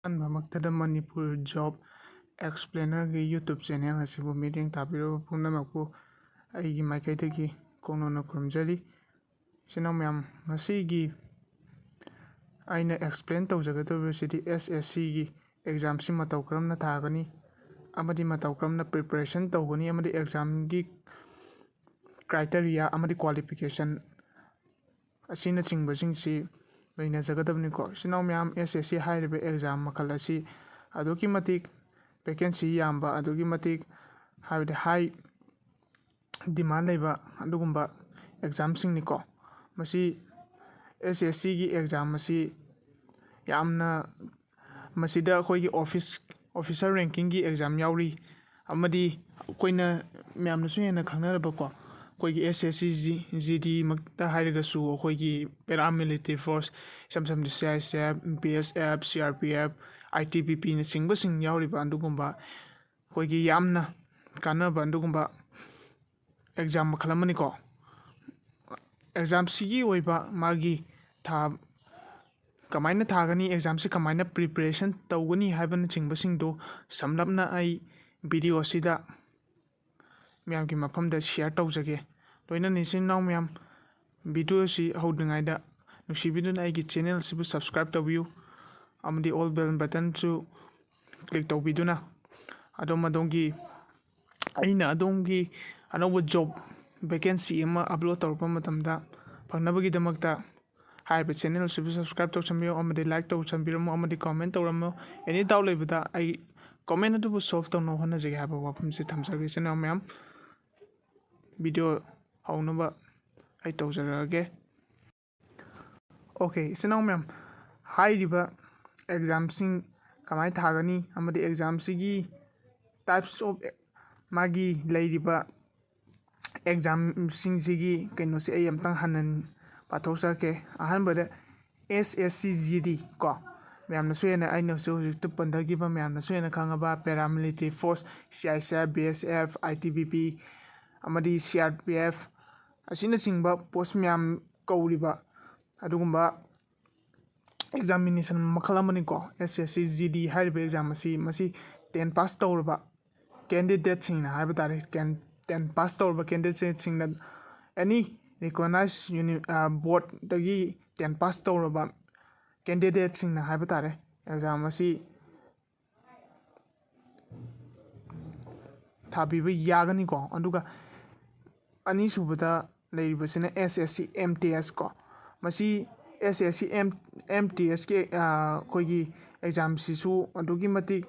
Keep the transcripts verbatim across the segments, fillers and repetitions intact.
ꯑꯍꯥꯟꯕꯃꯛꯇꯗ Manipur job ꯑꯦꯛꯁꯄ꯭ꯂꯦꯅꯔꯒꯤ YouTube channel ꯑꯁꯤꯕꯨ ꯃꯤꯠꯌꯦꯡ ꯇꯥꯕꯤꯔꯕ ꯄꯨꯝꯅꯃꯛꯄꯨ ꯑꯩꯒꯤ ꯃꯥꯏꯀꯩꯗꯒꯤ ꯈꯣꯡꯅꯧꯅ ꯈꯨꯔꯨꯝꯖꯔꯤ꯫ ꯏꯆꯤꯟ ꯏꯅꯥꯎ ꯃꯌꯥꯝ, ꯉꯁꯤꯒꯤ ꯑꯩꯅ ꯑꯦꯛꯁꯄ꯭ꯂꯦꯟ ꯇꯧꯖꯒꯗꯧꯔꯤꯕꯁꯤꯗꯤ ꯑꯦꯁ ꯑꯦꯁ ꯁꯤꯒꯤ ꯑꯦꯛꯖꯥꯝꯁꯤ ꯃꯇꯧ ꯀꯔꯝꯅ ꯊꯥꯒꯅꯤ ꯑꯃꯗꯤ ꯃꯇꯧ ꯀꯔꯝꯅ ꯄ꯭ꯔꯤꯄꯦꯔꯦꯁꯟ ꯇꯧꯒꯅꯤ ꯑꯃꯗꯤ ꯑꯦꯛꯖꯥꯝꯒꯤ ꯀ꯭ꯔꯥꯏꯇꯦꯔꯤꯌꯥ ꯑꯃꯗꯤ ꯀ꯭ꯋꯥꯂꯤꯐꯤꯀꯦꯁꯟ ꯑꯁꯤꯅꯆꯤꯡꯕꯁꯤꯡꯁꯤ ꯅꯩꯅꯖꯒꯗꯕꯅꯤꯀꯣ꯫ ꯏꯆꯤꯟ ꯏꯅꯥꯎ ꯃꯌꯥꯝ, ꯑꯦꯁ ꯑꯦꯁ ꯁꯤ ꯍꯥꯏꯔꯤꯕ ꯑꯦꯛꯖꯥꯝ ꯃꯈꯜ ꯑꯁꯤ ꯑꯗꯨꯛꯀꯤ ꯃꯇꯤꯛ ꯚꯦꯀꯦꯟꯁꯤ ꯌꯥꯝꯕ, ꯑꯗꯨꯛꯀꯤ ꯃꯇꯤꯛ ꯍꯥꯏꯕꯗꯤ ꯍꯥꯏ ꯗꯤꯃꯥꯟ ꯂꯩꯕ ꯑꯗꯨꯒꯨꯝꯕ ꯑꯦꯛꯖꯥꯝꯁꯤꯡꯅꯤꯀꯣ꯫ ꯃꯁꯤ ꯑꯦꯁ ꯑꯦꯁ ꯁꯤꯒꯤ ꯑꯦꯛꯖꯥꯝ ꯑꯁꯤ ꯌꯥꯝꯅ, ꯃꯁꯤꯗ ꯑꯩꯈꯣꯏꯒꯤ ꯑꯣꯐꯤꯁ, ꯑꯣꯐꯤꯁꯥꯔ ꯔꯦꯡꯀꯤꯡꯒꯤ ꯑꯦꯛꯖꯥꯝ ꯌꯥꯎꯔꯤ, ꯑꯃꯗꯤ ꯑꯩꯈꯣꯏꯅ ꯃꯌꯥꯝꯅꯁꯨ ꯍꯦꯟꯅ ꯈꯪꯅꯔꯕꯀꯣ, ꯑꯩꯈꯣꯏꯒꯤ ꯑꯦꯁ ꯑꯦꯁ ꯁꯤ ꯖꯤ, ꯖꯤ ꯗꯤꯃꯛꯇ ꯍꯥꯏꯔꯒꯁꯨ ꯑꯩꯈꯣꯏꯒꯤ ꯄꯦꯔꯥꯃꯤꯂꯤꯇꯔꯤ ꯐꯣꯔꯁ, ꯏꯁꯝ ꯁꯝꯅ C I S F, B S F, C R P F, I T B ꯄꯤꯅꯆꯤꯡꯕꯁꯤꯡ ꯌꯥꯎꯔꯤꯕ ꯑꯗꯨꯒꯨꯝꯕ ꯑꯩꯈꯣꯏꯒꯤ ꯌꯥꯝꯅ ꯀꯥꯟꯅꯕ ꯑꯗꯨꯒꯨꯝꯕ ꯑꯦꯛꯖꯥꯝ ꯃꯈꯜ ꯑꯃꯅꯤꯀꯣ꯫ ꯑꯦꯛꯖꯥꯝꯁꯤꯒꯤ ꯑꯣꯏꯕ ꯃꯥꯒꯤ ꯊꯥ ꯀꯃꯥꯏꯅ ꯊꯥꯒꯅꯤ, ꯑꯦꯛꯖꯥꯝꯁꯤ ꯀꯃꯥꯏꯅ ꯄ꯭ꯔꯤꯄꯦꯔꯦꯁꯟ ꯇꯧꯒꯅꯤ ꯍꯥꯏꯕꯅꯆꯤꯡꯕꯁꯤꯡꯗꯨ ꯁꯝꯂꯞꯅ ꯑꯩ ꯚꯤꯗꯤꯑꯣ ꯑꯁꯤꯗ ꯃꯌꯥꯝꯒꯤ ꯃꯐꯝꯗ ꯁꯤꯌꯥꯔ ꯇꯧꯖꯒꯦ꯫ ꯂꯣꯏꯅꯅ ꯏꯆꯤꯟ ꯏꯅꯥꯎ ꯃꯌꯥꯝ, ꯚꯤꯗꯤꯑꯣ ꯑꯁꯤ ꯍꯧꯗ꯭ꯔꯤꯉꯩꯗ ꯅꯨꯡꯁꯤꯕꯤꯗꯨꯅ ꯑꯩꯒꯤ ꯆꯦꯅꯦꯜ ꯑꯁꯤꯕꯨ ꯁꯕꯁꯀ꯭ꯔꯥꯏꯕ ꯇꯧꯕꯤꯌꯨ ꯑꯃꯗꯤ ꯑꯣꯜ ꯕꯦꯜ ꯕꯇꯟꯁꯨ ꯀ꯭ꯂꯤꯛ ꯇꯧꯕꯤꯗꯨꯅ ꯑꯗꯣꯝ ꯑꯗꯣꯝꯒꯤ, ꯑꯩꯅ ꯑꯗꯣꯝꯒꯤ ꯑꯅꯧꯕ ꯖꯣꯕ ꯚꯦꯀꯦꯟꯁꯤ ꯑꯃ ꯑꯞꯂꯣꯗ ꯇꯧꯔꯛꯄ ꯃꯇꯝꯗ ꯐꯪꯅꯕꯒꯤꯗꯃꯛꯇ ꯍꯥꯏꯔꯤꯕ ꯆꯦꯅꯦꯜ ꯑꯁꯤꯕꯨ ꯁꯕꯁꯀ꯭ꯔꯥꯏꯕ ꯇꯧꯁꯟꯕꯤꯌꯨ ꯑꯃꯗꯤ ꯂꯥꯏꯛ ꯇꯧꯁꯟꯕꯤꯔꯝꯃꯨ ꯑꯃꯗꯤ ꯀꯣꯃꯦꯟ ꯇꯧꯔꯝꯃꯨ꯫ ꯑꯦꯅꯤ ꯗꯥꯎꯠ ꯂꯩꯕꯗ ꯑꯩ ꯀꯣꯃꯦꯟ ꯑꯗꯨꯕꯨ ꯁꯣꯜꯕ ꯇꯧꯅꯕ ꯍꯣꯠꯅꯖꯒꯦ ꯍꯥꯏꯕ ꯋꯥꯐꯝꯁꯤ ꯊꯝꯖꯒꯦ ꯏꯆꯤꯟ ꯏꯅꯥꯎ ꯃꯌꯥꯝ꯫ ꯚꯤꯗꯤꯑꯣ ꯍꯧꯅꯕ ꯑꯩ ꯇꯧꯖꯔꯛꯑꯒꯦ꯫ ꯑꯣꯀꯦ, ꯏꯆꯤꯟ ꯏꯅꯥꯎ ꯃꯌꯥꯝ, ꯍꯥꯏꯔꯤꯕ ꯑꯦꯛꯖꯥꯝꯁꯤꯡ ꯀꯃꯥꯏꯅ ꯊꯥꯒꯅꯤ ꯑꯃꯗꯤ ꯑꯦꯛꯖꯥꯝꯁꯤꯒꯤ ꯇꯥꯏꯞꯁ ꯑꯣꯐ ꯃꯥꯒꯤ ꯂꯩꯔꯤꯕ ꯑꯦꯛꯖꯥꯝꯁꯤꯡꯁꯤꯒꯤ ꯀꯩꯅꯣꯁꯤ ꯑꯩ ꯑꯝꯇꯪ ꯍꯟꯅ ꯄꯥꯊꯣꯛꯆꯔꯛꯀꯦ꯫ ꯑꯍꯥꯟꯕꯗ ꯑꯦꯁ ꯑꯦꯁ ꯁꯤ ꯖꯤ ꯗꯤ ꯀꯣ, ꯃꯌꯥꯝꯅꯁꯨ ꯍꯦꯟꯅ, ꯑꯩꯅꯁꯨ ꯍꯧꯖꯤꯛꯇ ꯄꯟꯊꯈꯤꯕ ꯃꯌꯥꯝꯅꯁꯨ ꯍꯦꯟꯅ ꯈꯪꯉꯕ ꯄꯦꯔꯥꯃꯤꯂꯤꯇꯔꯤ ꯐꯣꯔꯁ, ꯁꯤ I S F, B S F, I T B P ꯑꯃꯗꯤ ꯁꯤ ꯑꯥꯔ ꯄꯤ ꯑꯦꯐ ꯑꯁꯤꯅꯆꯤꯡꯕ ꯄꯣꯁ ꯃꯌꯥꯝ ꯀꯧꯔꯤꯕ ꯑꯗꯨꯒꯨꯝꯕ ꯑꯦꯛꯖꯥꯃꯤꯅꯦꯁꯟ ꯃꯈꯜ ꯑꯃꯅꯤꯀꯣ꯫ ꯑꯦꯁ ꯑꯦꯁ ꯁꯤ ꯖꯤ ꯗꯤ ꯍꯥꯏꯔꯤꯕ ꯑꯦꯛꯖꯥꯝ ꯑꯁꯤ, ꯃꯁꯤ ꯇꯦꯟ ꯄꯥꯁ ꯇꯧꯔꯕ ꯀꯦꯟꯗꯤꯗꯦꯠꯁꯤꯡꯅ ꯍꯥꯏꯕ ꯇꯥꯔꯦ, ꯇꯦꯟ ꯄꯥꯁ ꯇꯧꯔꯕ ꯀꯦꯟꯗꯤꯗꯦꯠꯁꯤꯡꯅ ꯑꯦꯅꯤ ꯔꯤꯀꯣꯛꯅꯥꯏꯖ ꯌꯨꯅꯤ ꯕꯣꯔꯗꯇꯒꯤ ꯇꯦꯟ ꯄꯥꯁ ꯇꯧꯔꯕ ꯀꯦꯟꯗꯤꯗꯦꯠꯁꯤꯡꯅ ꯍꯥꯏꯕ ꯇꯥꯔꯦ, ꯑꯦꯛꯖꯥꯝ ꯑꯁꯤ ꯊꯥꯕꯤꯕ ꯌꯥꯒꯅꯤꯀꯣ꯫ ꯑꯗꯨꯒ ꯑꯅꯤꯁꯨꯕꯗ ꯂꯩꯔꯤꯕꯁꯤꯅ ꯑꯦꯁ ꯑꯦꯁ ꯁꯤ ꯑꯦꯝ ꯇꯤ ꯑꯦꯁ ꯀꯣ꯫ ꯃꯁꯤ ꯑꯦꯁ S C M M T ꯑꯦꯁꯀꯤ ꯑꯩꯈꯣꯏꯒꯤ ꯑꯦꯛꯖꯥꯝꯁꯤꯁꯨ ꯑꯗꯨꯛꯀꯤ ꯃꯇꯤꯛ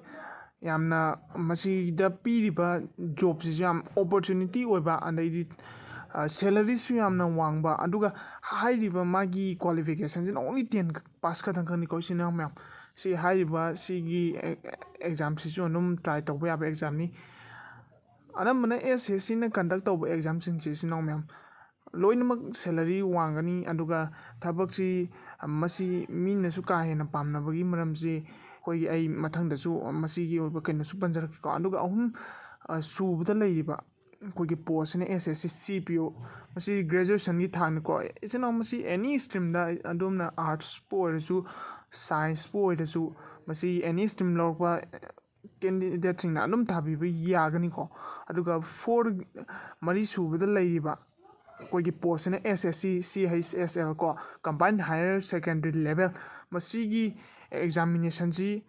ꯌꯥꯝꯅ, ꯃꯁꯤꯗ ꯄꯤꯔꯤꯕ ꯖꯣꯕꯁꯤꯁꯨ ꯌꯥꯝ ꯑꯣꯄꯣꯔꯆꯨꯅꯤꯇꯤ ꯑꯣꯏꯕ, ꯑꯗꯩꯗꯤ ꯁꯦꯂꯔꯤꯁꯨ ꯌꯥꯝꯅ ꯋꯥꯡꯕ, ꯑꯗꯨꯒ ꯍꯥꯏꯔꯤꯕ ꯃꯥꯒꯤ ꯀ꯭ꯋꯥꯂꯤꯐꯤꯀꯦꯁꯟꯁꯤꯅ ꯑꯣꯡꯂꯤ ꯇꯦꯟ ꯄꯥꯁ ꯈꯛꯇꯪ ꯈꯛꯅꯤꯀꯣ, ꯏꯆꯤꯟ ꯏꯅꯥꯎ ꯃꯌꯥꯝ꯫ ꯁꯤ ꯍꯥꯏꯔꯤꯕ ꯁꯤꯒꯤ ꯑꯦꯛꯖꯥꯝꯁꯤꯁꯨ ꯑꯗꯨꯝ ꯇ꯭ꯔꯥꯏ ꯇꯧꯕ ꯌꯥꯕ ꯑꯦꯛꯖꯥꯝꯅꯤ꯫ ꯑꯅꯝꯕꯅ ꯑꯦꯁ ꯑꯦꯁ ꯁꯤꯅ ꯀꯟꯗꯛ ꯇꯧꯕ ꯑꯦꯛꯖꯥꯝꯁꯤꯡꯁꯦ, ꯏꯆꯤꯟ ꯏꯅꯥꯎ ꯃꯌꯥꯝ, ꯂꯣꯏꯅꯃꯛ ꯁꯦꯂꯔꯤ ꯋꯥꯡꯒꯅꯤ, ꯑꯗꯨꯒ ꯊꯕꯛꯁꯤ, ꯃꯁꯤ ꯃꯤꯅꯁꯨ ꯀꯥ ꯍꯦꯟꯅ ꯄꯥꯝꯅꯕꯒꯤ ꯃꯔꯝꯁꯤ ꯑꯩꯈꯣꯏꯒꯤ, ꯑꯩ ꯃꯊꯪꯗꯁꯨ ꯃꯁꯤꯒꯤ ꯑꯣꯏꯕ ꯀꯩꯅꯣꯁꯨ ꯄꯟꯖꯔꯛꯀꯦꯀꯣ꯫ ꯑꯗꯨꯒ ꯑꯍꯨꯝ, ꯑ, ꯁꯨꯕꯗ ꯂꯩꯔꯤꯕ ꯑꯩꯈꯣꯏꯒꯤ ꯄꯣꯁꯁꯤꯅ ꯑꯦꯁ ꯑꯦꯁ ꯁꯤ ꯁꯤ ꯄꯤ ꯑꯣ꯫ ꯃꯁꯤ ꯒ꯭ꯔꯦꯖꯨꯑꯦꯁꯟꯒꯤ ꯊꯥꯛꯅꯤꯀꯣ꯫ ꯏꯆꯤꯟ ꯏꯅꯥꯎ, ꯃꯁꯤ ꯑꯦꯅꯤ ꯁ꯭ꯇ꯭ꯔꯤꯝꯗ, ꯑꯗꯣꯝꯅ ꯑꯥꯔꯠꯁꯄꯨ ꯑꯣꯏꯔꯁꯨ, ꯁꯥꯏꯟꯁꯄꯨ ꯑꯣꯏꯔꯁꯨ, ꯃꯁꯤ ꯑꯦꯅꯤ ꯁ꯭ꯇ꯭ꯔꯤꯝ ꯂꯧꯔꯛꯄ ꯀꯦꯟꯗꯤꯗꯦꯠꯁꯤꯡꯅ ꯑꯗꯨꯝ ꯊꯥꯕꯤꯕ ꯌꯥꯒꯅꯤꯀꯣ꯫ ꯑꯗꯨꯒ ꯐꯣꯔ, ꯃꯔꯤ ꯁꯨꯕꯗ ꯂꯩꯔꯤꯕ ꯑꯩꯈꯣꯏꯒꯤ ꯄꯣꯁꯁꯤꯅ ꯑꯦꯁ ꯑꯦꯁ ꯁꯤ ꯁꯤ ꯑꯩꯆ ꯑꯦꯁ ꯑꯦꯜ ꯀꯣ, ꯀꯝꯕꯥꯏꯟ ꯍꯥꯌꯔ ꯁꯦꯀꯦꯟꯗꯔꯤ ꯂꯦꯚꯦꯜ꯫ ꯃꯁꯤꯒꯤ ꯑꯦꯛꯖꯥꯃꯤꯅꯦꯁꯟꯁꯤ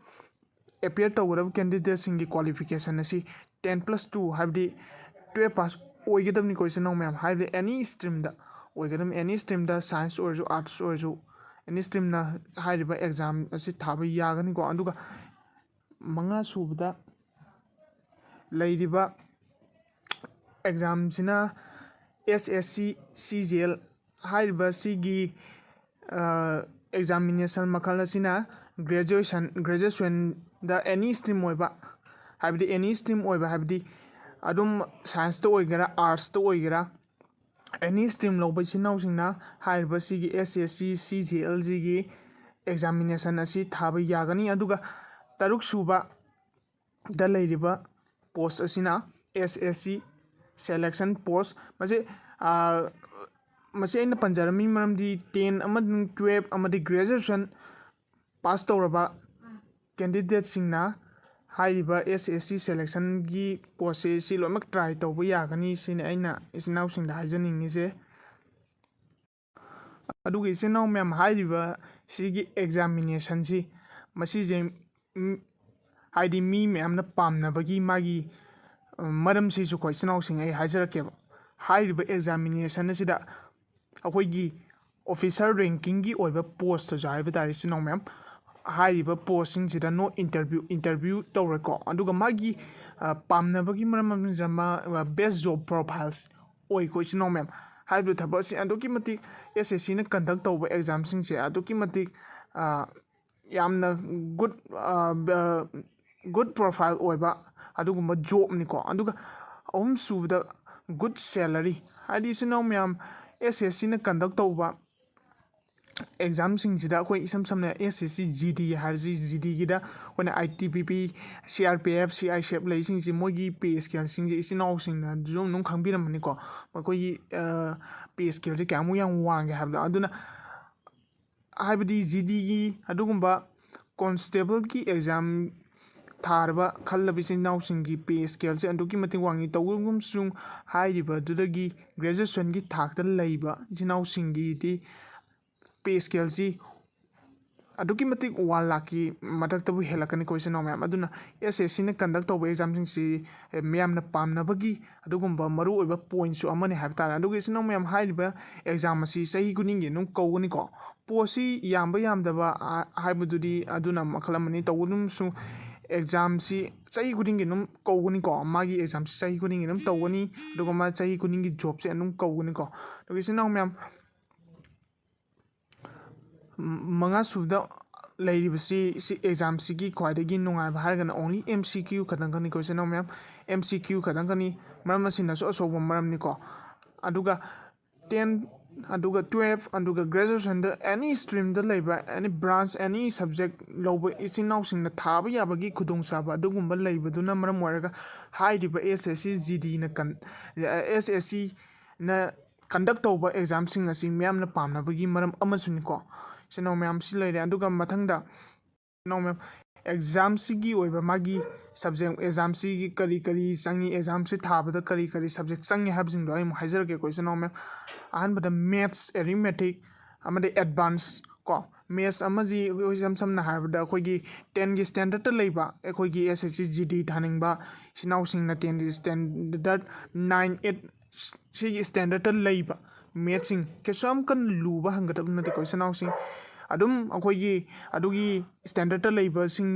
ꯑꯦꯄꯤꯌꯔ ꯇꯧꯒꯗꯕ ꯀꯦꯟꯗꯤꯗꯦꯠꯁꯤꯡꯒꯤ ꯀ꯭ꯋꯥꯂꯤꯐꯤꯀꯦꯁꯟ ꯑꯁꯤ ꯇꯦꯟ ꯄ꯭ꯂꯁ ꯇꯨ, ꯍꯥꯏꯕꯗꯤ ꯇꯨꯌꯦꯜꯞ ꯄꯥꯁ ꯑꯣꯏꯒꯗꯕꯅꯤꯀꯣ, ꯏꯆꯤꯟ ꯏꯅꯥꯎ ꯃꯌꯥꯝ꯫ ꯍꯥꯏꯕꯗꯤ ꯑꯦꯅꯤ ꯁ꯭ꯇ꯭ꯔꯤꯝꯗ ꯑꯣꯏꯒꯗꯕꯅꯤ, ꯑꯦꯅꯤ ꯁ꯭ꯇ꯭ꯔꯤꯝꯗ, ꯁꯥꯏꯟꯁ ꯑꯣꯏꯔꯁꯨ, ꯑꯥꯔꯠꯁ ꯑꯣꯏꯔꯁꯨ, ꯑꯦꯅꯤ ꯁ꯭ꯇ꯭ꯔꯤꯝꯅ ꯍꯥꯏꯔꯤꯕ ꯑꯦꯛꯖꯥꯝ ꯑꯁꯤ ꯊꯥꯕ ꯌꯥꯒꯅꯤꯀꯣ꯫ ꯑꯗꯨꯒ ꯃꯉꯥ ꯁꯨꯕꯗ ꯂꯩꯔꯤꯕ ꯑꯦꯛꯖꯥꯝꯁꯤꯅ ꯑꯦꯁ S C C G L ꯍꯥꯏꯔꯤꯕ ꯁꯤꯒꯤ ꯑꯦꯛꯖꯥꯃꯤꯅꯦꯁꯟ ꯃꯈꯜ ꯑꯁꯤꯅ ꯒ꯭ꯔꯦꯖꯨꯑꯦꯁꯟ, ꯒ꯭ꯔꯦꯖꯨꯑꯦꯁꯟꯗ ꯑꯦꯅꯤ ꯁ꯭ꯇ꯭ꯔꯤꯝ ꯑꯣꯏꯕ, ꯍꯥꯏꯕꯗꯤ ꯑꯦꯅꯤ ꯁ꯭ꯇ꯭ꯔꯤꯝ ꯑꯣꯏꯕ, ꯍꯥꯏꯕꯗꯤ ꯑꯗꯨꯝ ꯁꯥꯏꯟꯁꯇ ꯑꯣꯏꯒꯦꯔꯥ, ꯑꯥꯔꯠꯁꯇ ꯑꯣꯏꯒꯦꯔꯥ, ꯑꯦꯅꯤ ꯁ꯭ꯇ꯭ꯔꯤꯝ ꯂꯧꯕ ꯏꯆꯤꯟ ꯏꯅꯥꯎꯁꯤꯡꯅ ꯍꯥꯏꯔꯤꯕ ꯁꯤꯒꯤ ꯑꯦꯁ S C C G L ꯁꯤꯒꯤ ꯑꯦꯛꯖꯥꯃꯤꯅꯦꯁꯟ ꯑꯁꯤ ꯊꯥꯕ ꯌꯥꯒꯅꯤ꯫ ꯑꯗꯨꯒ ꯇꯔꯨꯛ ꯁꯨꯕꯗ ꯂꯩꯔꯤꯕ ꯄꯣꯁ ꯑꯁꯤꯅ ꯑꯦꯁ ꯑꯦꯁ ꯁꯤ ꯁꯦꯂꯦꯛꯁꯟ ꯄꯣꯁ꯫ ꯃꯁꯤ, ꯃꯁꯤ ꯑꯩꯅ ꯄꯟꯖꯔꯝꯃꯤ ꯃꯔꯝꯗꯤ ꯇꯦꯟ ꯑꯃꯗꯤ ꯇꯨꯌꯦꯜꯞ ꯑꯃꯗꯤ ꯒ꯭ꯔꯦꯖꯨꯑꯦꯁꯟ ꯄꯥꯁ ꯇꯧꯔꯕ ꯀꯦꯟꯗꯤꯗꯦꯠꯁꯤꯡꯅ ꯍꯥꯏꯔꯤꯕ ꯑꯦꯁ ꯑꯦꯁ ꯁꯤ ꯁꯦꯂꯦꯛꯁꯟꯒꯤ ꯄꯣꯁꯁꯦ ꯁꯤ ꯂꯣꯏꯅꯃꯛ ꯇ꯭ꯔꯥꯏ ꯇꯧꯕ ꯌꯥꯒꯅꯤ ꯁꯤꯅꯤ ꯑꯩꯅ ꯏꯆꯤꯟ ꯏꯅꯥꯎꯁꯤꯡꯗ ꯍꯥꯏꯖꯅꯤꯡꯉꯤꯁꯦ꯫ ꯑꯗꯨꯒ ꯏꯆꯤꯟ ꯏꯅꯥꯎ ꯃꯌꯥꯝ, ꯍꯥꯏꯔꯤꯕ ꯁꯤꯒꯤ ꯑꯦꯛꯖꯥꯃꯤꯅꯦꯁꯟꯁꯤ ꯃꯁꯤꯁꯦ ꯍꯥꯏꯗꯤ ꯃꯤ ꯃꯌꯥꯝꯅ ꯄꯥꯝꯅꯕꯒꯤ ꯃꯥꯒꯤ ꯃꯔꯝꯁꯤꯁꯨ ꯑꯩꯈꯣꯏ ꯏꯆꯤꯟ ꯏꯅꯥꯎꯁꯤꯡ ꯑꯩ ꯍꯥꯏꯖꯔꯛꯀꯦꯕ꯫ ꯍꯥꯏꯔꯤꯕ ꯑꯦꯛꯖꯥꯃꯤꯅꯦꯁꯟ ꯑꯁꯤꯗ ꯑꯩꯈꯣꯏꯒꯤ ꯑꯣꯐꯤꯁꯥꯔ ꯔꯦꯡꯀꯤꯡꯒꯤ ꯑꯣꯏꯕ ꯄꯣꯁꯇꯁꯨ ꯍꯥꯏꯕ ꯇꯥꯔꯦ ꯏꯆꯤꯟ ꯏꯅꯥꯎ ꯃꯌꯥꯝ, ꯍꯥꯏꯔꯤꯕ ꯄꯣꯁꯁꯤꯡꯁꯤꯗ ꯅꯣ ꯏꯟꯇꯔꯚ꯭ꯌꯨ ꯏꯟꯇꯔꯚ꯭ꯌꯨ ꯇꯧꯔꯦꯀꯣ꯫ ꯑꯗꯨꯒ ꯃꯥꯒꯤ ꯄꯥꯝꯅꯕꯒꯤ ꯃꯔꯝ ꯑꯃꯁꯤꯅ ꯃꯥ ꯕꯦꯁ ꯖꯣꯕ ꯄ꯭ꯔꯣꯐꯥꯏꯜꯁ ꯑꯣꯏꯀꯣ ꯏꯆꯤꯟ ꯏꯅꯥꯎ ꯃꯌꯥꯝ꯫ ꯍꯥꯏꯔꯤꯕ ꯊꯕꯛ ꯑꯁꯤ ꯑꯗꯨꯛꯀꯤ ꯃꯇꯤꯛ ꯑꯦꯁ ꯑꯦꯁ ꯁꯤꯅ ꯀꯟꯗꯛ ꯇꯧꯕ ꯑꯦꯛꯖꯥꯝꯁꯤꯡꯁꯦ ꯑꯗꯨꯛꯀꯤ ꯃꯇꯤꯛ ꯌꯥꯝꯅ ꯒꯨꯗ ꯒꯨꯗ ꯄ꯭ꯔꯣꯐꯥꯏꯜ ꯑꯣꯏꯕ ꯑꯗꯨꯒꯨꯝꯕ ꯖꯣꯕꯅꯤꯀꯣ꯫ ꯑꯗꯨꯒ ꯑꯍꯨꯝꯁꯨꯕꯗ ꯒꯨꯗ ꯁꯦꯂꯔꯤ꯫ ꯍꯥꯏꯗꯤ ꯏꯆꯤꯟ ꯏꯅꯥꯎ ꯃꯌꯥꯝ, ꯑꯦꯁ ꯑꯦꯁ ꯁꯤꯅ ꯀꯟꯗꯛ ꯇꯧꯕ ꯑꯦꯛꯖꯥꯝꯁꯤꯡꯁꯤꯗ ꯑꯩꯈꯣꯏ ꯏꯁꯝ ꯁꯝꯅ ꯑꯦꯁ ꯑꯦꯁ ꯁꯤ ꯖꯤ ꯗꯤ ꯍꯥꯏꯔꯁꯤ, ꯖꯤ ꯗꯤꯒꯤꯗ ꯑꯩꯈꯣꯏꯅ ꯑꯥꯏ ꯇꯤ ꯕꯤ ꯄꯤ, ꯁꯤ ꯑꯥꯔ ꯄꯤ ꯑꯦꯐ, ꯁꯤ ꯑꯥꯏ ꯑꯦꯁ ꯑꯦꯐ ꯂꯩꯁꯤꯡꯁꯤ ꯃꯣꯏꯒꯤ ꯄꯦ ꯁ꯭ꯀꯦꯜꯁꯤꯡꯁꯦ ꯏꯆꯤꯟ ꯏꯅꯥꯎꯁꯤꯡꯅ ꯑꯗꯨꯝ ꯑꯗꯨꯝ ꯈꯪꯕꯤꯔꯝꯃꯅꯤꯀꯣ꯫ ꯃꯈꯣꯏꯒꯤ ꯄꯦ ꯁ꯭ꯀꯦꯜꯁꯦ ꯀꯌꯥꯃꯨꯛ ꯌꯥꯝ ꯋꯥꯡꯒꯦ ꯍꯥꯏꯕꯗꯣ꯫ ꯑꯗꯨꯅ ꯍꯥꯏꯕꯗꯤ ꯖꯤ ꯗꯤꯒꯤ ꯑꯗꯨꯒꯨꯝꯕ ꯀꯣꯟꯁꯇꯦꯕꯜꯒꯤ ꯑꯦꯛꯖꯥꯝ ꯊꯥꯔꯕ ꯈꯜꯂꯕ ꯏꯆꯤꯟ ꯏꯅꯥꯎꯁꯤꯡꯒꯤ ꯄꯦ ꯁ꯭ꯀꯦꯜꯁꯦ ꯑꯗꯨꯛꯀꯤ ꯃꯇꯤꯛ ꯋꯥꯡꯉꯤ꯫ ꯇꯧꯕꯒꯨꯝꯁꯨꯡ ꯍꯥꯏꯔꯤꯕ ꯑꯗꯨꯗꯒꯤ ꯒ꯭ꯔꯦꯖꯨꯑꯦꯁꯟꯒꯤ ꯊꯥꯛꯇ ꯂꯩꯕ ꯏꯆꯤꯟ ꯏꯅꯥꯎꯁꯤꯡꯒꯤꯗꯤ ꯄꯦ ꯁ꯭ꯀꯦꯜꯁꯤ ꯑꯗꯨꯛꯀꯤ ꯃꯇꯤꯛ ꯋꯥꯟ ꯂꯥꯛꯀꯤ ꯃꯊꯛꯇꯕꯨ ꯍꯦꯜꯂꯛꯀꯅꯤꯀꯣ ꯏꯆꯤꯟ ꯏꯅꯥꯎ ꯃꯌꯥꯝ꯫ ꯑꯗꯨꯅ ꯑꯦꯁ ꯑꯦꯁ ꯁꯤꯅ ꯀꯟꯗꯛ ꯇꯧꯕ ꯑꯦꯛꯖꯥꯝꯁꯤꯡꯁꯤ ꯃꯤꯌꯥꯝꯅ ꯄꯥꯝꯅꯕꯒꯤ ꯑꯗꯨꯒꯨꯝꯕ ꯃꯔꯨꯑꯣꯏꯕ ꯄꯣꯏꯟꯠꯁꯨ ꯑꯃꯅꯤ ꯍꯥꯏꯕ ꯇꯥꯔꯦ꯫ ꯑꯗꯨꯒ ꯏꯆꯤꯟ ꯏꯅꯥꯎ ꯃꯌꯥꯝ, ꯍꯥꯏꯔꯤꯕ ꯑꯦꯛꯖꯥꯝ ꯑꯁꯤ ꯆꯍꯤ ꯈꯨꯗꯤꯡꯒꯤ ꯑꯗꯨꯝ ꯀꯧꯒꯅꯤꯀꯣ꯫ ꯄꯣꯁꯁꯤ ꯌꯥꯝꯕ ꯌꯥꯝꯗꯕ ꯍꯥꯏꯕꯗꯨꯗꯤ ꯑꯗꯨꯅ ꯃꯈꯜ ꯑꯃꯅꯤ꯫ ꯇꯧꯕꯗꯨꯅꯁꯨ ꯑꯦꯛꯖꯥꯝꯁꯤ ꯆꯍꯤ ꯈꯨꯗꯤꯡꯒꯤ ꯑꯗꯨꯝ ꯀꯧꯒꯅꯤꯀꯣ꯫ ꯃꯥꯒꯤ ꯑꯦꯛꯖꯥꯝꯁꯤ ꯆꯍꯤ ꯈꯨꯗꯤꯡꯒꯤ ꯑꯗꯨꯝ ꯇꯧꯒꯅꯤ꯫ ꯑꯗꯨꯒ ꯃꯥ ꯆꯍꯤ ꯈꯨꯗꯤꯡꯒꯤ ꯖꯣꯕꯁꯦ ꯑꯗꯨꯝ ꯀꯧꯒꯅꯤꯀꯣ꯫ ꯑꯗꯨꯒ ꯏꯆꯤꯟ ꯏꯅꯥꯎ ꯃꯌꯥꯝ, ꯃꯉꯥ ꯁꯨꯕꯗ ꯂꯩꯔꯤꯕꯁꯤ, ꯁꯤ ꯑꯦꯛꯖꯥꯝꯁꯤꯒꯤ ꯈ꯭ꯋꯥꯏꯗꯒꯤ ꯅꯨꯡꯉꯥꯏꯕ ꯍꯥꯏꯔꯒꯅ only M C Q ꯈꯛꯇꯪ ꯈꯛꯅꯤꯀꯣ ꯏꯆꯤꯟ ꯏꯅꯥꯎ ꯃꯌꯥꯝ꯫ M C Q ꯈꯛꯇꯪ ꯈꯛꯅꯤ꯫ ꯃꯔꯝ ꯑꯁꯤꯅꯁꯨ ꯑꯆꯧꯕ ꯃꯔꯝꯅꯤꯀꯣ꯫ ꯑꯗꯨꯒ ten, ꯑꯗꯨꯒ twelve, ꯑꯗꯨꯒ ꯒ꯭ꯔꯦꯖꯨꯑꯦꯁꯟꯗ any streamꯗ ꯂꯩꯕ, any branch, any subject ꯂꯧꯕ ꯏꯆꯤꯟ ꯏꯅꯥꯎꯁꯤꯡꯅ ꯊꯥꯕ ꯌꯥꯕꯒꯤ ꯈꯨꯗꯣꯡꯆꯥꯕ ꯑꯗꯨꯒꯨꯝꯕ ꯂꯩꯕꯗꯨꯅ ꯃꯔꯝ ꯑꯣꯏꯔꯒ ꯍꯥꯏꯔꯤꯕ S S C G Dꯅ ꯀꯟ-, S S Cꯅ conduct ꯇꯧꯕ ꯑꯦꯛꯖꯥꯝꯁꯤꯡ ꯑꯁꯤ ꯃꯤꯌꯥꯝꯅ ꯄꯥꯝꯅꯕꯒꯤ ꯃꯔꯝ ꯑꯃꯁꯨꯅꯤꯀꯣ꯫ ꯏꯆꯤꯟ ꯏꯅꯥꯎ ꯃꯌꯥꯝ ꯁꯤ ꯂꯩꯔꯦ꯫ ꯑꯗꯨꯒ ꯃꯊꯪꯗ ꯏꯆꯤꯟ ꯏꯅꯥꯎ ꯃꯌꯥꯝ, ꯑꯦꯛꯖꯥꯝꯁꯤꯒꯤ ꯑꯣꯏꯕ ꯃꯥꯒꯤ ꯁꯕꯖꯦꯛ, ꯑꯦꯛꯖꯥꯝꯁꯤꯒꯤ ꯀꯔꯤ ꯀꯔꯤ ꯆꯪꯉꯤ, ꯑꯦꯛꯖꯥꯝꯁꯤ ꯊꯥꯕꯗ ꯀꯔꯤ ꯀꯔꯤ ꯁꯕꯖꯦꯛ ꯆꯪꯉꯤ ꯍꯥꯏꯕꯁꯤꯡꯗꯣ ꯑꯩ ꯑꯃꯨꯛ ꯍꯥꯏꯖꯔꯛꯀꯦꯀꯣ ꯏꯆꯤꯟ ꯏꯅꯥꯎ ꯃꯌꯥꯝ꯫ ꯑꯍꯥꯟꯕꯗ ꯃꯦꯠꯁ, ꯑꯦꯔꯤꯃꯦꯊꯤꯛ ꯑꯃꯗꯤ ꯑꯦꯗꯚꯥꯟꯁ ꯀꯣ꯫ ꯃꯦꯠꯁ ꯑꯃꯁꯤ ꯑꯩꯈꯣꯏ ꯏꯁꯝ ꯁꯝꯅ ꯍꯥꯏꯔꯕꯗ ꯑꯩꯈꯣꯏꯒꯤ ꯇꯦꯟꯒꯤ ꯁ꯭ꯇꯦꯟꯗꯔꯠꯇ ꯂꯩꯕ ꯑꯩꯈꯣꯏꯒꯤ ꯑꯦꯁ ꯑꯦꯁ ꯁꯤ ꯖꯤ ꯗꯤ ꯊꯥꯅꯤꯡꯕ ꯏꯆꯤꯟ ꯏꯅꯥꯎꯁꯤꯡꯅ ꯇꯦꯟꯒꯤ ꯁ꯭ꯇꯦꯟꯗꯔꯠ ꯅꯥꯏꯟ, ꯑꯩꯠ ꯁꯤꯒꯤ ꯁ꯭ꯇꯦꯟꯗꯔꯠꯇ ꯂꯩꯕ ꯃꯦꯠꯁꯁꯤꯡ ꯀꯩꯁꯨ ꯌꯥꯝ ꯀꯟꯅ ꯂꯨꯕ ꯍꯪꯒꯗꯕ ꯅꯠꯇꯦꯀꯣ ꯏꯆꯤꯟ ꯏꯅꯥꯎꯁꯤꯡ꯫ ꯑꯗꯨꯝ ꯑꯩꯈꯣꯏꯒꯤ ꯑꯗꯨꯒꯤ ꯁ꯭ꯇꯦꯟꯗꯔꯠꯇ ꯂꯩꯕꯁꯤꯡ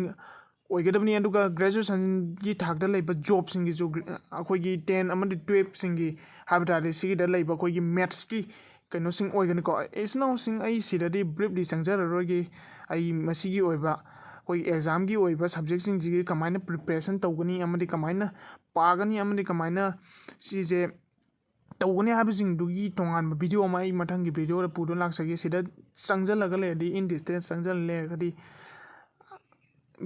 ꯑꯣꯏꯒꯗꯕꯅꯤ꯫ ꯑꯗꯨꯒ ꯒ꯭ꯔꯦꯖꯨꯑꯦꯁꯟꯒꯤ ꯊꯥꯛꯇ ꯂꯩꯕ ꯖꯣꯕꯁꯤꯡꯒꯤꯁꯨ ꯑꯩꯈꯣꯏꯒꯤ ꯇꯦꯟ ꯑꯃꯗꯤ ꯇꯨꯌꯦꯜꯞꯁꯤꯡꯒꯤ ꯍꯥꯏꯕ ꯇꯥꯔꯗꯤ ꯁꯤꯒꯤꯗ ꯂꯩꯕ ꯑꯩꯈꯣꯏꯒꯤ ꯃꯦꯠꯁꯀꯤ ꯀꯩꯅꯣꯁꯤꯡ ꯑꯣꯏꯒꯅꯤꯀꯣ꯫ ꯏꯆꯤꯟ ꯏꯅꯥꯎꯁꯤꯡ, ꯑꯩ ꯁꯤꯗꯗꯤ ꯕ꯭ꯔꯤꯞꯂꯤ ꯆꯪꯖꯔꯔꯣꯏꯒꯦ꯫ ꯑꯩ ꯃꯁꯤꯒꯤ ꯑꯣꯏꯕ ꯑꯩꯈꯣꯏꯒꯤ ꯑꯦꯛꯖꯥꯝꯒꯤ ꯑꯣꯏꯕ ꯁꯕꯖꯦꯛꯁꯤꯡꯁꯤꯒꯤ ꯀꯃꯥꯏꯅ ꯄ꯭ꯔꯤꯄꯦꯔꯦꯁꯟ ꯇꯧꯒꯅꯤ ꯑꯃꯗꯤ ꯀꯃꯥꯏꯅ ꯄꯥꯒꯅꯤ ꯑꯃꯗꯤ ꯀꯃꯥꯏꯅ ꯁꯤꯁꯦ ꯇꯧꯒꯅꯤ ꯍꯥꯏꯕꯁꯤꯡꯗꯨꯒꯤ ꯇꯣꯉꯥꯟꯕ ꯚꯤꯗꯤꯑꯣ ꯑꯃ ꯑꯩ ꯃꯊꯪꯒꯤ ꯚꯤꯗꯤꯑꯣꯗ ꯄꯨꯗꯨꯅ ꯂꯥꯛꯆꯒꯦ꯫ ꯁꯤꯗ ꯆꯪꯁꯤꯜꯂꯒ ꯂꯩꯔꯗꯤ, ꯏꯟ ꯗꯤꯇꯦꯜꯁ ꯆꯪꯁꯤꯜꯂ ꯂꯩꯔꯒꯗꯤ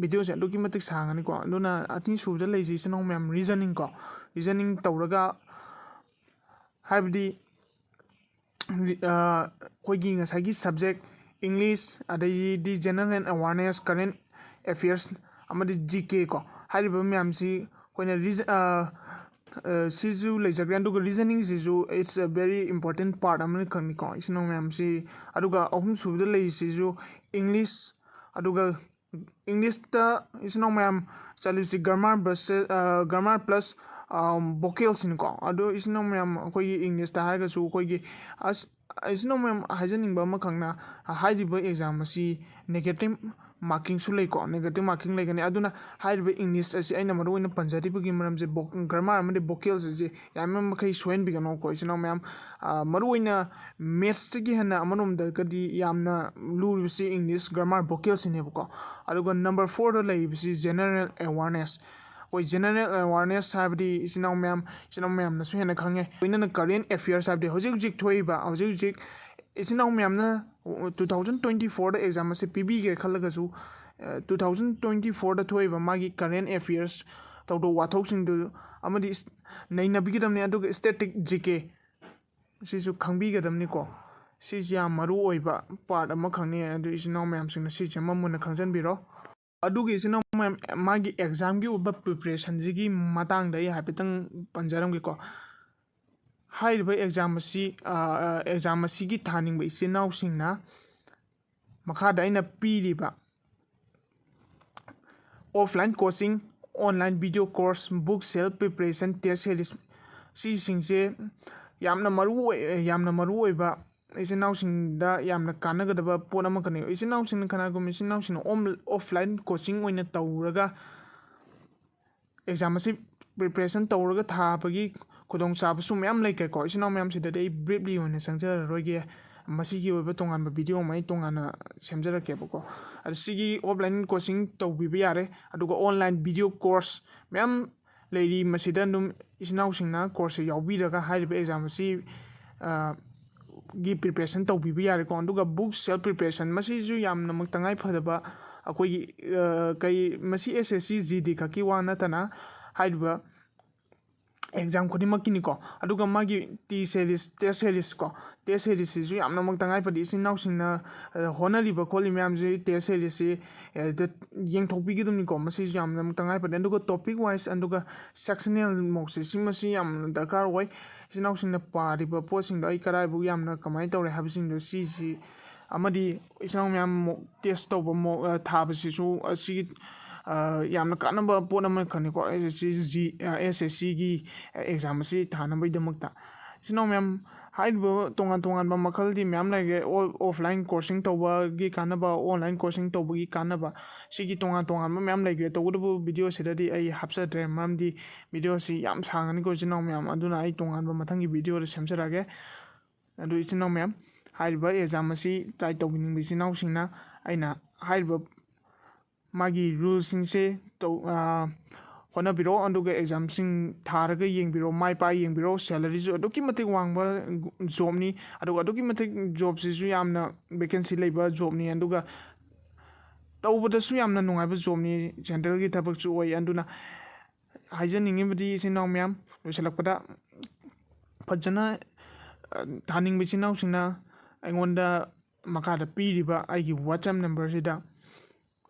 ꯚꯤꯗꯤꯑꯣꯁꯦ ꯑꯗꯨꯛꯀꯤ ꯃꯇꯤꯛ ꯁꯥꯡꯉꯅꯤꯀꯣ꯫ ꯑꯗꯨꯅ ꯑꯅꯤꯁꯨꯕꯗ ꯂꯩꯁꯤ ꯏꯆꯤꯟ ꯏꯅꯥꯎ ꯃꯌꯥꯝ, ꯔꯤꯖꯅꯤꯡ ꯀꯣ꯫ ꯔꯤꯖꯅꯤꯡ ꯇꯧꯔꯒ ꯍꯥꯏꯕꯗꯤ ꯑꯩꯈꯣꯏꯒꯤ ꯉꯁꯥꯏꯒꯤ ꯁꯕꯖꯦꯛ ꯏꯪꯂꯤꯁ, ꯑꯗꯩꯗꯤ ꯖꯦꯅꯔꯦꯜ ꯑꯦꯋꯥꯔꯅꯦꯁ, ꯀꯔꯦꯟ ꯑꯦꯐꯤꯌꯔꯁ ꯑꯃꯗꯤ ꯖꯤ ꯀꯦ ꯀꯣ꯫ ꯍꯥꯏꯔꯤꯕ ꯃꯌꯥꯝꯁꯤ ꯑꯩꯈꯣꯏꯅ ꯔꯤꯖ-, ꯑ, ꯑ, ꯁꯤꯁꯨ ꯂꯩꯖꯈ꯭ꯔꯦ꯫ ꯑꯗꯨꯒ ꯔꯤꯖꯅꯤꯡꯁꯤꯁꯨ it's a very important part ꯑꯃꯅꯤ ꯈꯪꯅꯤꯀꯣ ꯏꯆꯤꯟ ꯏꯅꯥꯎ ꯃꯌꯥꯝꯁꯤ꯫ ꯑꯗꯨꯒ ꯑꯍꯨꯝꯁꯨꯕꯗ ꯂꯩꯔꯤꯁꯤꯁꯨ ꯏꯪꯂꯤꯁ, ꯑꯗꯨꯒ ꯏꯪꯂꯤꯁꯇ ꯏꯆꯤꯟ ꯏꯅꯥꯎ ꯃꯌꯥꯝ ꯆꯠꯂꯤꯕꯁꯤ ꯒ꯭ꯔꯃꯥꯔ ꯕꯁ-, ꯑ, ꯒ꯭ꯔꯃꯥꯔ ꯄ꯭ꯂꯁ, ꯑ, ꯚꯣꯀꯦꯜꯁꯤꯅꯤꯀꯣ꯫ ꯑꯗꯣ ꯏꯆꯤꯟ ꯏꯅꯥꯎ ꯃꯌꯥꯝ ꯑꯩꯈꯣꯏꯒꯤ ꯏꯪꯂꯤꯁꯇ ꯍꯥꯏꯔꯒꯁꯨ ꯑꯩꯈꯣꯏꯒꯤ ꯑꯁ, ꯏꯆꯤꯟ ꯏꯅꯥꯎ ꯃꯌꯥꯝ ꯍꯥꯏꯖꯅꯤꯡꯕ ꯑꯃꯈꯛꯅ ꯍꯥꯏꯔꯤꯕ ꯑꯦꯛꯖꯥꯝ ꯑꯁꯤ ꯅꯦꯒꯦꯇꯤꯞ ꯃꯥꯔꯀꯤꯡꯁꯨ ꯂꯩꯀꯣ, ꯅꯦꯒꯦꯇꯤꯞ ꯃꯥꯔꯀꯤꯡ ꯂꯩꯒꯅꯤ꯫ ꯑꯗꯨꯅ ꯍꯥꯏꯔꯤꯕ ꯏꯪꯂꯤꯁ ꯑꯁꯤ ꯑꯩꯅ ꯃꯔꯨꯑꯣꯏꯅ ꯄꯟꯖꯔꯤꯕꯒꯤ ꯃꯔꯝꯁꯦ ꯒ꯭ꯔꯃꯥꯔ ꯑꯃꯗꯤ ꯚꯣꯀꯦꯜꯁ ꯑꯁꯤ ꯌꯥꯔꯤꯕ ꯃꯈꯩ ꯁꯣꯏꯍꯟꯕꯤꯒꯅꯣꯀꯣ ꯏꯆꯤꯟ ꯏꯅꯥꯎ ꯃꯌꯥꯝ꯫ ꯑ, ꯃꯔꯨꯑꯣꯏꯅ ꯃꯦꯠꯁꯇꯒꯤ ꯍꯦꯟꯅ ꯑꯃꯔꯣꯝꯗꯒꯗꯤ ꯌꯥꯝꯅ ꯂꯨꯔꯤꯕꯁꯤ ꯏꯪꯂꯤꯁ ꯒ꯭ꯔꯃꯥꯔ ꯚꯣꯀꯦꯜꯁꯤꯅꯦꯕꯀꯣ꯫ ꯑꯗꯨꯒ ꯅꯝꯕꯔ ꯐꯣꯔꯗ ꯂꯩꯔꯤꯕꯁꯤ ꯖꯦꯅꯔꯦꯜ ꯑꯦꯋꯥꯔꯅꯦꯁ꯫ ꯑꯩꯈꯣꯏ ꯖꯦꯅꯔꯦꯜ ꯑꯦꯋꯥꯔꯅꯦꯁ ꯍꯥꯏꯕꯗꯤ ꯏꯆꯤꯟ ꯏꯅꯥꯎ ꯃꯌꯥꯝ, ꯏꯆꯤꯟ ꯏꯅꯥꯎ ꯃꯌꯥꯝꯅꯁꯨ ꯍꯦꯟꯅ ꯈꯪꯉꯦ꯫ ꯂꯣꯏꯅꯅ ꯀꯔꯦꯟ ꯑꯦꯐꯤꯌꯔꯁ ꯍꯥꯏꯕꯗꯤ ꯍꯧꯖꯤꯛ ꯍꯧꯖꯤꯛ ꯊꯣꯛꯏꯕ, ꯍꯧꯖꯤꯛ ꯍꯧꯖꯤꯛ ꯏꯆꯤꯟ ꯏꯅꯥꯎ ꯃꯌꯥꯝꯅ ꯇꯨ ꯊꯥꯎꯖꯟ ꯇ꯭ꯋꯦꯟꯇꯤ ꯐꯣꯔꯗ ꯑꯦꯛꯖꯥꯝ ꯑꯁꯤ ꯄꯤꯕꯤꯒꯦ ꯈꯜꯂꯒꯁꯨ, ꯑ, ꯇꯨ ꯊꯥꯎꯖꯟ ꯇ꯭ꯋꯦꯟꯇꯤ ꯐꯣꯔꯗ ꯊꯣꯛꯏꯕ ꯃꯥꯒꯤ ꯀꯔꯦꯟ ꯑꯦꯐꯤꯌꯔꯁ ꯊꯧꯗꯣꯛ ꯋꯥꯊꯣꯛꯁꯤꯡꯗꯨ ꯑꯃꯗꯤ ꯏꯁ-, ꯅꯩꯅꯕꯤꯒꯗꯕꯅꯤ꯫ ꯑꯗꯨꯒ ꯁ꯭ꯇꯦꯇꯤꯛ ꯖꯤ ꯀꯦ ꯁꯤꯁꯨ ꯈꯪꯕꯤꯒꯗꯕꯅꯤꯀꯣ꯫ ꯁꯤꯁꯦ ꯌꯥꯝ ꯃꯔꯨ ꯑꯣꯏꯕ ꯄꯥꯔꯠ ꯑꯃꯈꯛꯅꯤ꯫ ꯑꯗꯨ ꯏꯆꯤꯟ ꯏꯅꯥꯎ ꯃꯌꯥꯝꯁꯤꯡꯅ ꯁꯤꯁꯦ ꯑꯃ ꯃꯨꯟꯅ ꯈꯪꯖꯟꯕꯤꯔꯣ꯫ ꯑꯗꯨꯒ ꯏꯆꯤꯟ ꯏꯅꯥꯎ ꯃꯌꯥꯝ, ꯃꯥꯒꯤ ꯑꯦꯛꯖꯥꯝꯒꯤ ꯑꯣꯏꯕ ꯄ꯭ꯔꯤꯄꯦꯔꯦꯁꯟꯁꯤꯒꯤ ꯃꯇꯥꯡꯗ ꯑꯩ ꯍꯥꯏꯐꯦꯠꯇꯪ ꯄꯟꯖꯔꯝꯒꯦꯀꯣ꯫ ꯍꯥꯏꯔꯤꯕ ꯑꯦꯛꯖꯥꯝ ꯑꯁꯤ, ꯑꯦꯛꯖꯥꯝ ꯑꯁꯤꯒꯤ ꯊꯥꯅꯤꯡꯕ ꯏꯆꯤꯟ ꯏꯅꯥꯎꯁꯤꯡꯅ ꯃꯈꯥꯗ ꯑꯩꯅ ꯄꯤꯔꯤꯕ offline coaching, online video course, book, self preparation, test series, ꯁꯤꯁꯤꯡꯁꯦ ꯌꯥꯝꯅ ꯃꯔꯨ ꯑꯣꯏ, ꯌꯥꯝꯅ ꯃꯔꯨ ꯑꯣꯏꯕ, ꯏꯆꯤꯟ ꯏꯅꯥꯎꯁꯤꯡꯗ ꯌꯥꯝꯅ ꯀꯥꯟꯅꯒꯗꯕ ꯄꯣꯠ ꯑꯃꯈꯛꯅꯤ꯫ ꯏꯆꯤꯟ ꯏꯅꯥꯎꯁꯤꯡꯅ, ꯀꯅꯥꯒꯨꯝꯕ ꯏꯆꯤꯟ ꯏꯅꯥꯎꯁꯤꯡꯅ ꯑꯣꯝ-, offline coaching ꯑꯣꯏꯅ ꯇꯧꯔꯒ ꯑꯦꯛꯖꯥꯝ ꯑꯁꯤ ꯄ꯭ꯔꯤꯄꯦꯔꯦꯁꯟ ꯇꯧꯔꯒ ꯊꯥꯕꯒꯤ ꯈꯨꯗꯣꯡꯆꯥꯕꯁꯨ ꯃꯌꯥꯝ ꯂꯩꯈ꯭ꯔꯦꯀꯣ꯫ ꯏꯆꯤꯟ ꯏꯅꯥꯎ ꯃꯌꯥꯝꯁꯤꯗꯗꯤ ꯑꯩ ꯕ꯭ꯔꯤꯞꯂꯤ ꯑꯣꯏꯅ ꯆꯪꯖꯔꯔꯣꯏꯒꯦ, ꯃꯁꯤꯒꯤ ꯑꯣꯏꯕ ꯇꯣꯉꯥꯟꯕ ꯚꯤꯗꯤꯑꯣ ꯑꯃ ꯑꯩ ꯇꯣꯉꯥꯟꯅ ꯁꯦꯝꯖꯔꯛꯀꯦꯕꯀꯣ꯫ ꯑꯗ ꯁꯤꯒꯤ offline coaching ꯇꯧꯕꯤꯕ ꯌꯥꯔꯦ, ꯑꯗꯨꯒ online video course ꯃꯌꯥꯝ ꯂꯩꯔꯤ꯫ ꯃꯁꯤꯗ ꯑꯗꯨꯝ ꯏꯆꯤꯟ ꯏꯅꯥꯎꯁꯤꯡꯅ ꯀꯣꯔꯁꯁꯦ ꯌꯥꯎꯕꯤꯔꯒ ꯍꯥꯏꯔꯤꯕ ꯑꯦꯛꯖꯥꯝ ꯑꯁꯤ, ꯑ, ꯒꯤ ꯄ꯭ꯔꯤꯄꯦꯔꯦꯁꯟ ꯇꯧꯕꯤꯕ ꯌꯥꯔꯦꯀꯣ꯫ ꯑꯗꯨꯒ book self preparation, ꯃꯁꯤꯁꯨ ꯌꯥꯝꯅꯃꯛ ꯇꯉꯥꯏ ꯐꯗꯕ ꯑꯩꯈꯣꯏꯒꯤ, ꯑ, ꯀꯩ, ꯃꯁꯤ S S C G D ꯈꯛꯀꯤ ꯋꯥ ꯅꯠꯇꯅ ꯍꯥꯏꯔꯤꯕ ꯑꯦꯛꯖꯥꯝ ꯈꯨꯗꯤꯡꯃꯛꯀꯤꯅꯤꯀꯣ꯫ ꯑꯗꯨꯒ ꯃꯥꯒꯤ T series, test series ꯀꯣ, test series ꯁꯤꯁꯨ ꯌꯥꯝꯅꯃꯛ ꯇꯉꯥꯏ ꯐꯗꯦ꯫ ꯏꯆꯤꯟ ꯏꯅꯥꯎꯁꯤꯡꯅ, ꯑ, ꯍꯣꯠꯅꯔꯤꯕ ꯈꯣꯠꯂꯤ ꯃꯌꯥꯝꯁꯤ test series ꯁꯤ, ꯑ, ꯗ ꯌꯦꯡꯊꯣꯛꯄꯤꯒꯗꯕꯅꯤꯀꯣ꯫ ꯃꯁꯤꯁꯨ ꯌꯥꯝꯅꯃꯛ ꯇꯉꯥꯏ ꯐꯗꯦ꯫ ꯑꯗꯨꯒ topic wise ꯑꯗꯨꯒ sectional ꯃꯣꯛꯁꯦ, ꯁꯤꯃꯁꯤ ꯌꯥꯝꯅ ꯗꯔꯀꯥꯔ ꯑꯣꯏ꯫ ꯏꯆꯤꯟ ꯏꯅꯥꯎꯁꯤꯡꯅ ꯄꯥꯔꯤꯕ ꯄꯣꯠꯁꯤꯡꯗꯣ ꯑꯩ ꯀꯗꯥꯏꯕꯨ ꯌꯥꯝꯅ ꯀꯃꯥꯏꯅ ꯇꯧꯔꯦ ꯍꯥꯏꯕꯁꯤꯡꯗꯣ ꯁꯤꯁꯤ, ꯑꯃꯗꯤ ꯏꯆꯤꯟ ꯏꯅꯥꯎ ꯃꯌꯥꯝ mock test ꯇꯧꯕ, mock, ꯑ, ꯊꯥꯕꯁꯤꯁꯨ ꯑꯁꯤꯒꯤ, ꯑ, ꯌꯥꯝꯅ ꯀꯥꯟꯅꯕ ꯄꯣꯠ ꯑꯃꯈꯛꯅꯤꯀꯣ꯫ S S C G, ꯑ, S S C ꯒꯤ ꯑꯦꯛꯖꯥꯝ ꯑꯁꯤ ꯊꯥꯅꯕꯒꯤꯗꯃꯛꯇ꯫ ꯏꯆꯤꯟ ꯏꯅꯥꯎ ꯃꯌꯥꯝ, ꯍꯥꯏꯔꯤꯕ ꯇꯣꯉꯥꯟ ꯇꯣꯉꯥꯟꯕ ꯃꯈꯜꯗꯤ ꯃꯌꯥꯝ ꯂꯩꯈ꯭ꯔꯦ꯫ ꯑꯣ-, offline coaching ꯇꯧꯕꯒꯤ ꯀꯥꯟꯅꯕ, online coaching ꯇꯧꯕꯒꯤ ꯀꯥꯟꯅꯕ, ꯁꯤꯒꯤ ꯇꯣꯉꯥꯟ ꯇꯣꯉꯥꯟꯕ ꯃꯌꯥꯝ ꯂꯩꯈ꯭ꯔꯦ꯫ ꯇꯧꯕꯇꯕꯨ ꯚꯤꯗꯤꯑꯣꯁꯤꯗꯗꯤ ꯑꯩ ꯍꯥꯞꯆꯗ꯭ꯔꯦ, ꯃꯔꯝꯗꯤ ꯚꯤꯗꯤꯑꯣꯁꯤ ꯌꯥꯝ ꯁꯥꯡꯉꯅꯤꯀꯣ ꯏꯆꯤꯟ ꯏꯅꯥꯎ ꯃꯌꯥꯝ꯫ ꯑꯗꯨꯅ ꯑꯩ ꯇꯣꯉꯥꯟꯕ ꯃꯊꯪꯒꯤ ꯚꯤꯗꯤꯑꯣꯗ ꯁꯦꯝꯖꯔꯛꯑꯒꯦ꯫ ꯑꯗꯨ ꯏꯆꯤꯟ ꯏꯅꯥꯎ ꯃꯌꯥꯝ, ꯍꯥꯏꯔꯤꯕ ꯑꯦꯛꯖꯥꯝ ꯑꯁꯤ ꯇ꯭ꯔꯥꯏ ꯇꯧꯕꯤꯅꯤꯡꯕ ꯏꯆꯤꯟ ꯏꯅꯥꯎꯁꯤꯡꯅ ꯑꯩꯅ ꯍꯥꯏꯔꯤꯕ ꯃꯥꯒꯤ ꯔꯨꯜꯁꯤꯡꯁꯦ ꯇꯧ-, ꯑ, ꯍꯣꯠꯅꯕꯤꯔꯣ꯫ ꯑꯗꯨꯒ ꯑꯦꯛꯖꯥꯝꯁꯤꯡ ꯊꯥꯔꯒ ꯌꯦꯡꯕꯤꯔꯣ, ꯃꯥꯏ ꯄꯥꯛ ꯌꯦꯡꯕꯤꯔꯣ꯫ ꯁꯦꯂꯔꯤꯁꯨ ꯑꯗꯨꯛꯀꯤ ꯃꯇꯤꯛ ꯋꯥꯡꯕ ꯖꯣꯕꯅꯤ, ꯑꯗꯨꯒ ꯑꯗꯨꯛꯀꯤ ꯃꯇꯤꯛ ꯖꯣꯕꯁꯤꯁꯨ ꯌꯥꯝꯅ ꯚꯦꯀꯦꯟꯁꯤ ꯂꯩꯕ ꯖꯣꯕꯅꯤ, ꯑꯗꯨꯒ ꯇꯧꯕꯗꯁꯨ ꯌꯥꯝꯅ ꯅꯨꯡꯉꯥꯏꯕ ꯖꯣꯕꯅꯤ, ꯁꯦꯟꯇ꯭ꯔꯦꯜꯒꯤ ꯊꯕꯛꯁꯨ ꯑꯣꯏ꯫ ꯑꯗꯨꯅ ꯍꯥꯏꯖꯅꯤꯡꯉꯤꯕꯗꯤ ꯏꯆꯤꯟ ꯏꯅꯥꯎ ꯃꯌꯥꯝ, ꯂꯣꯏꯁꯤꯜꯂꯛꯄꯗ ꯐꯖꯅ, ꯑ, ꯊꯥꯅꯤꯡꯕ ꯏꯆꯤꯟ ꯏꯅꯥꯎꯁꯤꯡꯅ ꯑꯩꯉꯣꯟꯗ ꯃꯈꯥꯗ ꯄꯤꯔꯤꯕ ꯑꯩꯒꯤ WhatsApp number ꯁꯤꯗ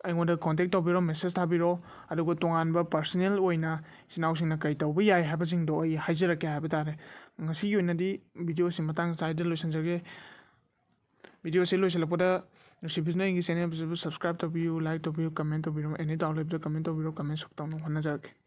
ꯑꯩꯉꯣꯟꯗ contact ꯇꯧꯕꯤꯔꯣ, message ꯊꯥꯕꯤꯔꯣ꯫ ꯑꯗꯨꯒ ꯇꯣꯉꯥꯟꯕ personal ꯑꯣꯏꯅ ꯏꯆꯤꯟ ꯏꯅꯥꯎꯁꯤꯡꯅ ꯀꯩ ꯇꯧꯕ ꯌꯥꯏ ꯍꯥꯏꯕꯁꯤꯡꯗꯣ ꯑꯩ ꯍꯥꯏꯖꯔꯛꯀꯦ ꯍꯥꯏꯕ ꯇꯥꯔꯦ꯫ ꯉꯁꯤꯒꯤ ꯑꯣꯏꯅꯗꯤ video ꯁꯤ ꯃꯇꯥꯡ ꯆꯥꯏꯗ ꯂꯣꯏꯁꯤꯟꯖꯒꯦ꯫ Video ꯁꯤ ꯂꯣꯏꯁꯤꯜꯂꯛꯄꯗ ꯅꯨꯡꯁꯤꯕꯤꯗꯨꯅ ꯑꯩꯒꯤ channel ꯁꯤꯕꯨ subscribe ꯇꯧꯕꯤꯌꯨ, like ꯇꯧꯕꯤꯌꯨ, comment ꯇꯧꯕꯤꯔꯣ, any doubt ꯂꯩꯕꯗ comment ꯇꯧꯕꯤꯔꯣ, comment ꯁꯨꯛ ꯇꯧꯅꯕ ꯍꯣꯠꯅꯖꯔꯛꯀꯦ꯫